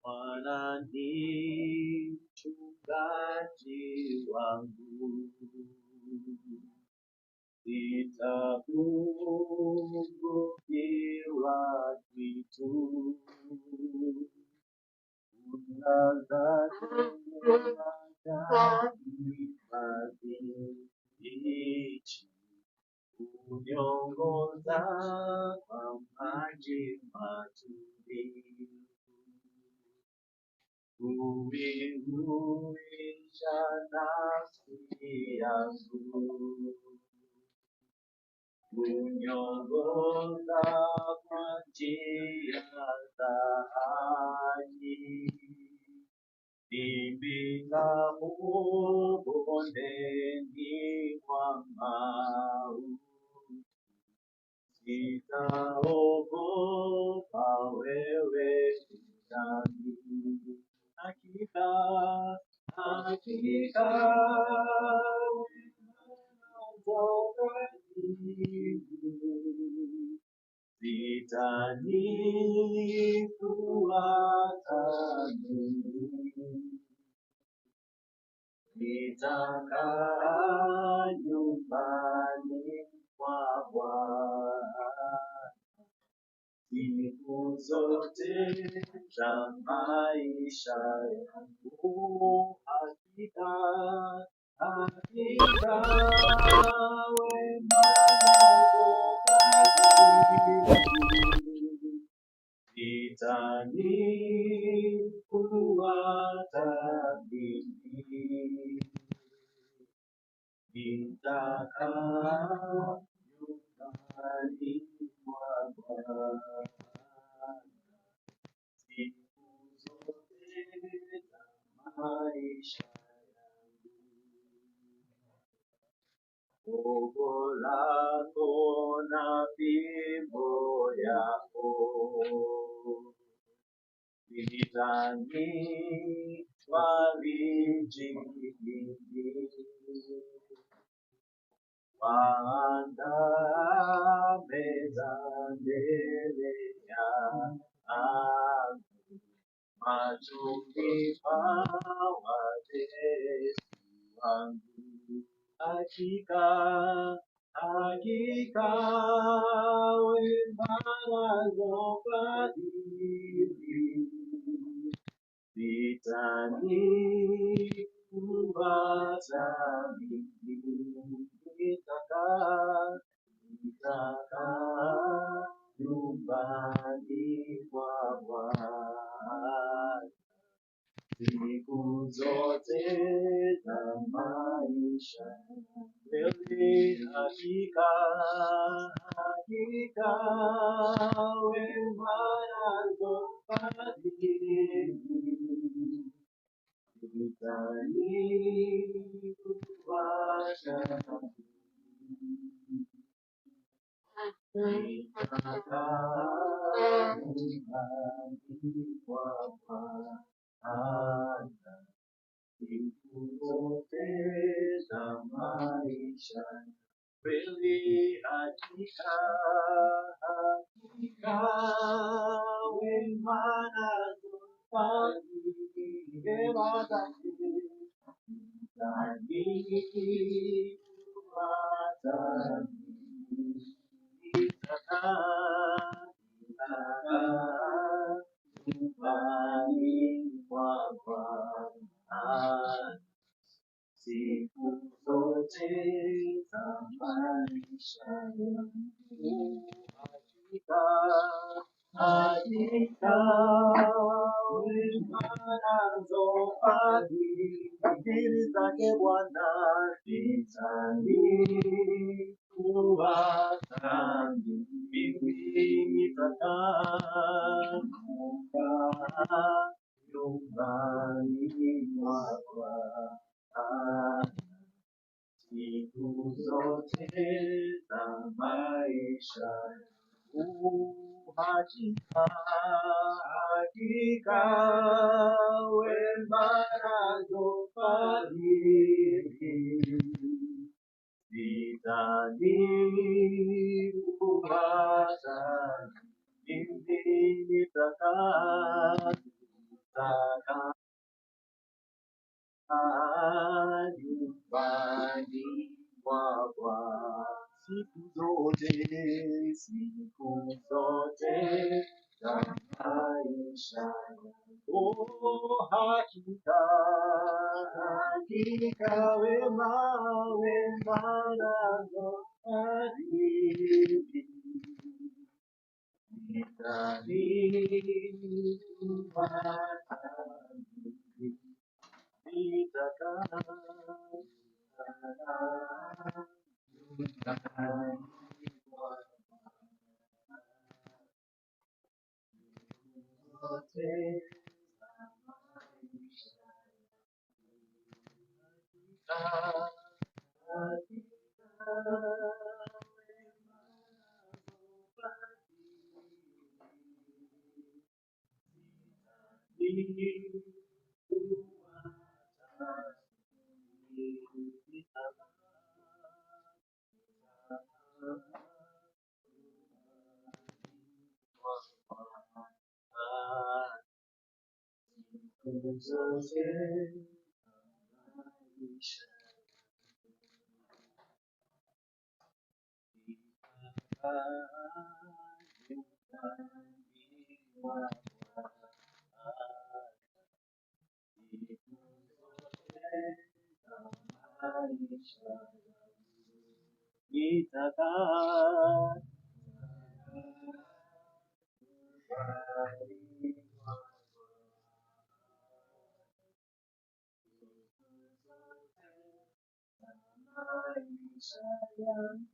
Bwana ni mchungaji wangu, sitapungukiwa kitu. Unilaza kwenye majani mabichi, uniongoza kwa maji matulivu. Uihuisha nafsi yangu, uniongoza kwa njia za haki. Nipitapo bondeni mwa mauti, sitaogopa wewe u nami. Hakika, hakika wema zitanifuata mimi. Nitakaa nyumbani mwa Bwana siku zote za maisha yangu. Hakika, hakika wema na fadhili zitanifuata mimi. Nitakaa nyumbani mwa Bwana siku zote za maisha yangu. Gogo lako na fimbo yako vitanifariji mimi. Waandaa meza mbele yangu machoni pa watesi wangu. Hakika, hakika wema nazo fadhili zitanifuata mimi. Nitakaa, nitakaa nyumbani mwa Bwana siku zote za maisha. Wewe hakika, hakika wema nazo fadhili zitanifuata nitakaa nyumbani mwa Bwana siku zote za maisha. Kweli hakika, hakika wema nazo fadhili zake zitanifuata mimi. Nitakaa, nitakaa nyumbani mwa Bwana siku zote za maisha yangu. Hakika, hakika wema nazo fadhili zake Bwana zitanifuata mimi, nitakaa kukaa nyumbani mwa Bwana siku zote za maisha yangu. Hakika, hakika wema nazo fadhili zitanifuata mimi, nitakaa zote, siku zote za maisha yangu. Oh, hakika, hakika wema, wema nazo fadhili Nitakaa maisha yangu.